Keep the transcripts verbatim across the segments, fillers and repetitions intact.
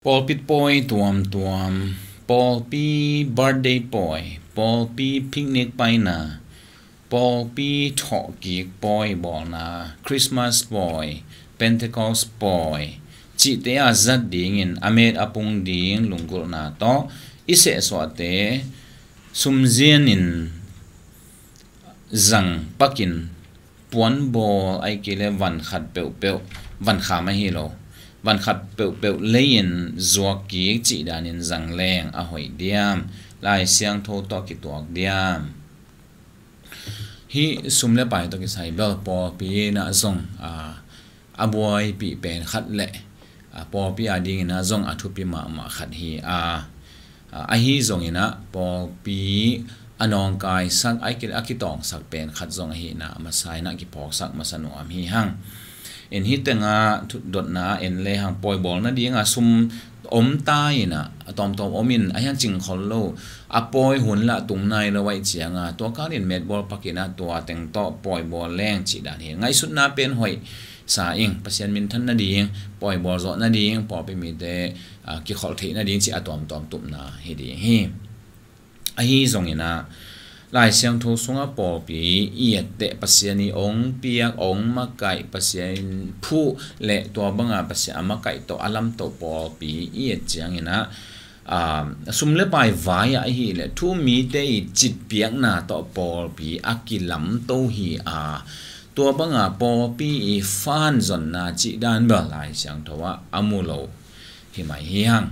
Pawlpi pawi tuamtuam, pawlpi birthday pawi, pawlpi picnic paina, pawlpi thawhkik pawi bawlna, Christmas pawi, Pentecost pawi cihte a zat dingin a met a pung ding lunggulhna tawh i sehsuahte sumzianin zang pakin puanbawl ahi kei le van khat peuhpeuh, van kham ahi lo, van khat peuhpeuh lei-in zuak kik cih danin zang leng a hoih diam? Lai Siangtho tawh kituak diam? Hih sum le pai tawh kisai bel pawlpi in ah zong a, a buaipih pen khat le a, pawlpi a dingin ah zong a thupi mahmah khat hi a, a, ahi zongin ah pawlpi a nawngkaisak, a ki-, a kitawngsak pen khat zong ahihna a masa in ah kiphawksak masa nuam hi hang. In hih tengah thu-, dotna en le hang, pawi bawl nading a sum om ta in ah, a tawmtawm om in a hiang cing khol lo, a pawi hun lah tung nai lo ahih ciang a, tua kalin metbawl pakin ah tua teng tawh pawi bawl leng cih dan hi. Ngaihsutna pen hoih sa ing, Pasian minthan nading, pawi bawl zawh nading, pawlpi mite a, kikholh theih nading cih a tuamtuam tupna hi ding hi. Ahi zongin ah Lai Siangtho sungah pawlpi i etteh, Pasian i ong piak, ong makaih, Pasian phuh le tua banga Pasian a makaih tawh a lamtoh pawlpi i et ciangin ah, a, sum le pai vai ah ahih le thu um mite i citpiakna tawh pawlpi a kilamto hi a, tua banga pawlpi i fan zonna cih dan bel Lai Siangtho ah a mu lo hi mai hi hang.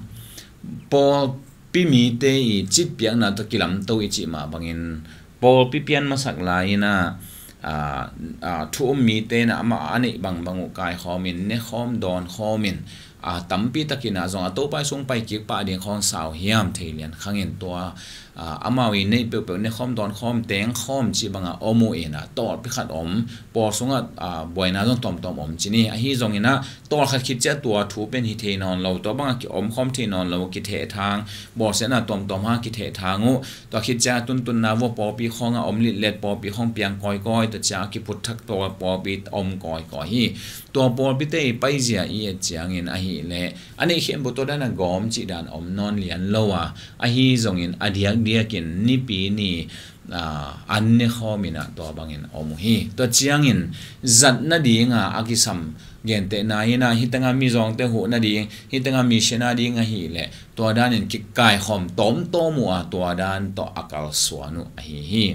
Pawlpi mite i citpiakna tawh kilamto i cih mah bangin pawlpi pian masak lai-in ah, a, a, thu um mite in ah amah a neih bangbang uh kaikhawmin, nekhawm dawnkhawmin, a, tampi takin ah zong a Topa i sung pai kik pah ding khawng sau hiam thei lian khangin tua, a, amau i neih peuhpeuh nekhawm dawnkhawm tengkhawm cih banga om uh in ah tawlpi khat om, pawl sungah, a, buaina zong tawmtawm om ci ni. Ahi zongin ah tawlkhat khit ciah tua thu pen hi thei nawn lo, tua banga ki-omkhawm thei nawn lo, kithehthang, bawlsiatna tuamtuam hang kithehthang uh, tua khit ciah tuntunna vua pawlpi khawngah om litlet, pawlpi khawng piang kawikawi, tua ciah a kiphut thak tua pawlpi om kawikawi hi. Tua pawlpite i paizia i et ciangin ahih leh a neih khempeuh tua dan a gawm cih dan om nawn lian lo a, ahi zongin a diakdiakin nipi ni, a, an nekhawm in ah tua bangin om uh hi. Tua ciangin zat nadinga a kisam, gentehna in ah hih tengah mizawngte huh nading, hih tengah mission a ding ahih leh tua danin kikaikhawm tawmtawm uh a, tua dan tawh a kalsuan uh ahi hi.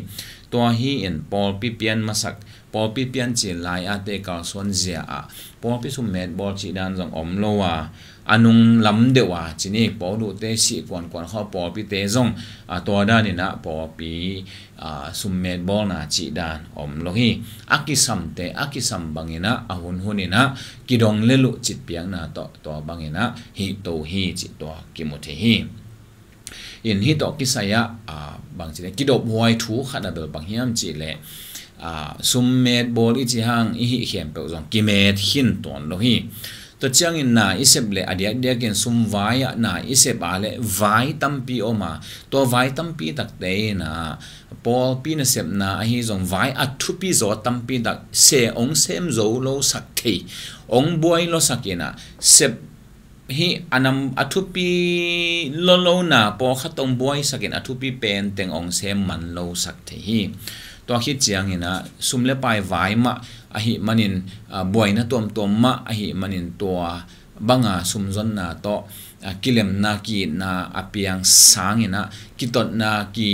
Tua hi in pawlpi pian masak, pawlpi piancil lai-ate kalsuan zia ah pawlpi summet bawl cih dan zong om lo a, a nunglam deuh a ci ni, pawl duhte sih kuankuan khawng pawlpite zong, a, tua danin ah pawlpi, a, summet bawlna cih dan om lo hi. A kisamte a kisam bangin ah a hunhun in ah kidong lel uh citpiakna tawh tua bangin ah hih to hi cih tua kimu thei hi. In hih tawh kisai ah, a, bangci le kidop huai thu khat a bel bang hiam cih leh, a, summet bawl i ci hang i hih khempeuh zong kimet khin tuan lo hi. Tua ciangin na i sep leh a diakdiakin sum vai ah na i sep a leh vai tampi om a, tua vai tampi takte in ah pawlpi nasepna ahi zong vai a thupi zaw tampi tak se ong sem zo lo sak thei, ong buai lo sak in ah sep hih a nam a thupi lolona pawlkhat ong buaisakin a thupi penteng ong sem man lo sak thei hi. Tua khit ciangin ah sum le pai vai mah ahih manin, a, buaina tuamtuam mah ahih manin tua banga sumzonna tawh, a, kilemna ki-itna a piang sangin ah kitotna ki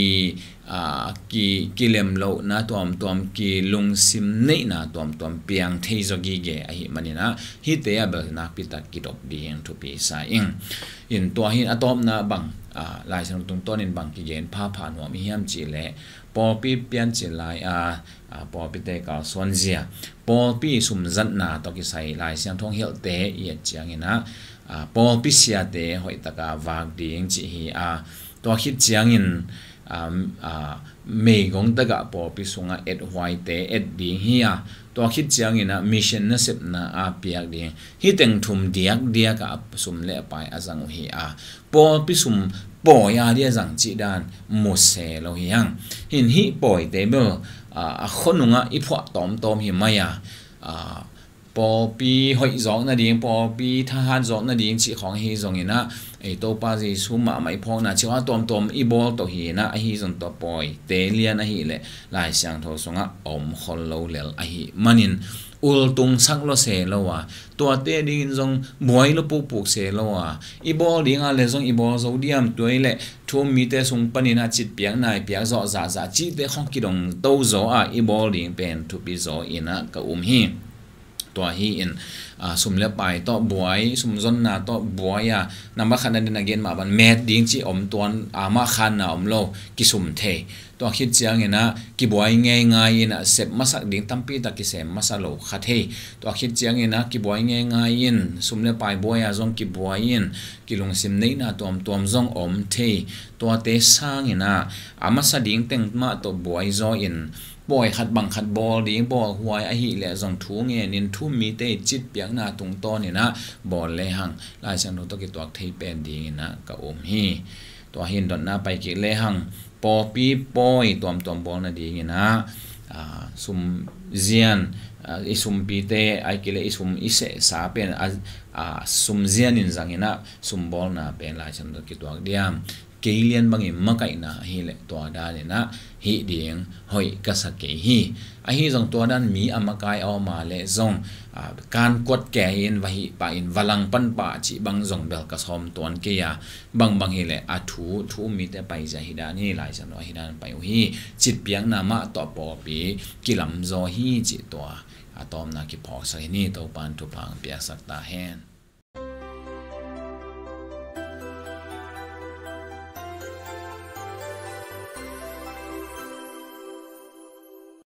a, ki, kilemlohna tuamtuam, kilungsim neihna tuamtuam piang thei zaw gige ahih manin ah hihte ah bel nakpi tak kidop ding thupi sa ing. In tua hi in a tawpna bang, a, Lai Siangtho tungtawnin bang kigen phapha nuam i hiam cih leh pawlpi piancil lai a, a, pawlpite kalsuan zia, pawlpi sumzatna tawh kisai Lai Siangtho hilhte i et ciangin ah, a, pawlpi siate hoihtaka vak ding cih hi a, tua khit ciangin, a, a, meigong tagah pawlpi sungah ethuaite et ding hi a, tua khit ciangin ah mission nasepna a piak ding. Hih teng thum diakdiak ah sum le pai a zang uh hi a, pawlpi sum pawi a dia zang cih dan mu se lo hi hang. Hin hih pawite bel, a, a khuanungah i phuah tawmtawm hi mai a, a, pawlpi hoih zawk nading, pawlpi thahat zawk nading cih khawng ahi zongin ah, ei Topa Jesu mahmah i phawkna cih a tuamtuam i bawl tawh hi in ah, ahi zong tua pawite lian ahih leh Lai Siangtho sungah om khol lo lel ahih manin, ultung sak lo se lo a, tuate dingin zong buai lo pukpuk se lo a, i bawl ding a le zong i bawl zo diam, tua i leh thu um mite sung panin ah citpiakna i piak zawh zahzah cihte khawng kidong to zaw a, i bawl ding pen thupi zaw in ah ka um hi. Tua hi in, a, sum le pai tawh buai, sum zonna tawh buai a, nambat khatna dingin a gen mah bang met ding cih om tuan, a, mah khanna om lo, kisum thei. Tua khit ciangin ah kibuai ngeingai in ah sep masak ding tampi tak kisem masa lo kha thei. Tua khit ciangin ah kibuai ngeingai in, sum le pai buai a zong kibuai in, kilungsim neihna tuamtuam zong om thei. Tuate sangin ah a masa ding teng mah tawh buai zaw in, pawi khat bang khat bawl ding, bawl huai ahih leh zong thu ngen in, thu um mite citpiakna tungtawn in ah bawl lehang Lai Siangtho tawh kituak thei pen dingin ah ka um hi. Tua hi in dotna pai kik lehang, pawlpi pawi tuamtuam bawl nadingin ah, a, sum zian, a, i sumpite, ahih kei leh i sum i sehsa pen, a, a, sum zian in zangin ah sum bawlna pen Lai Siangtho tawh kituak diam? Kei lian bangin makaihna ahih leh tua danin ah hih ding hoih ka sa kei hi. Ahi zong tua dan mi a makai a om a leh zong, a, kan kuat kei in va hih pah in va langpan pah cih bang zong bel ka sawm tuan kei a, bangbang hi leh a thu, thu um mite paizia hi dan hi, Lai Siangtho ahi dan pai uh hi. Citpiakna mah tawh pawlpi kilam zaw hi cih tua a tawpna kiphawksak hi ni. Topa'n thupha hong piaksak ta hen.